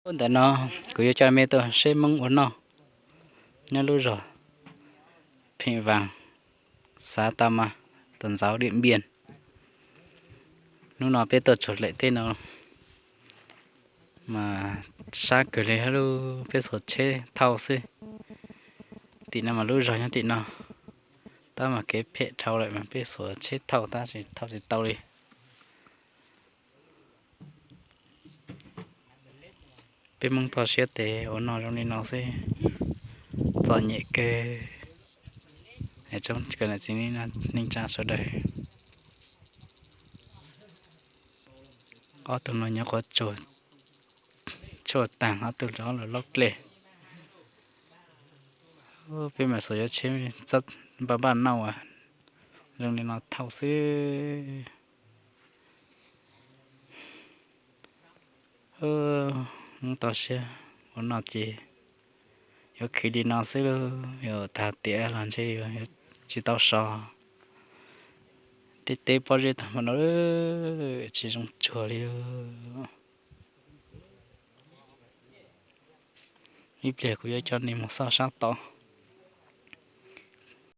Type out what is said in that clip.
Ntawm no kuv yuav coj mej tuaj saib Hmoob ua noj nyob lub zos Pheej Vaas, xav Tau Mas, tuam ntxauv Diam Npias. Hnub no peb tuaj txog lawm tej no mas sab kawg li, peb xuas tsheb thauj xwb. Tim no mas lub zos nyob tim no, tab mas kev phem dhau lawm mas peb xuas tsheb thauj tab sis thauj tsis tau li. Peb Hmoob toj siab tes ua noj zoo li no xwb, txom nyem kawg. Tsoom niam txiv neej tsa sawv daws, ob tug no nyob qhuav tsuag taag, ob tug loj dlej. Peb mas xuas yuav tsheb npaj npaj noj zoo li no thauj xwb. Hmoob toj siab ua noj ces yuav khwv li no xwb lauj, yuav tag tiam los ntshe yuav tsis tau so. Tej teb pob zeb tag hmo no tsis zoo tsuag li. Ib pliag kuv yuav coj nej mus xauj sab tod.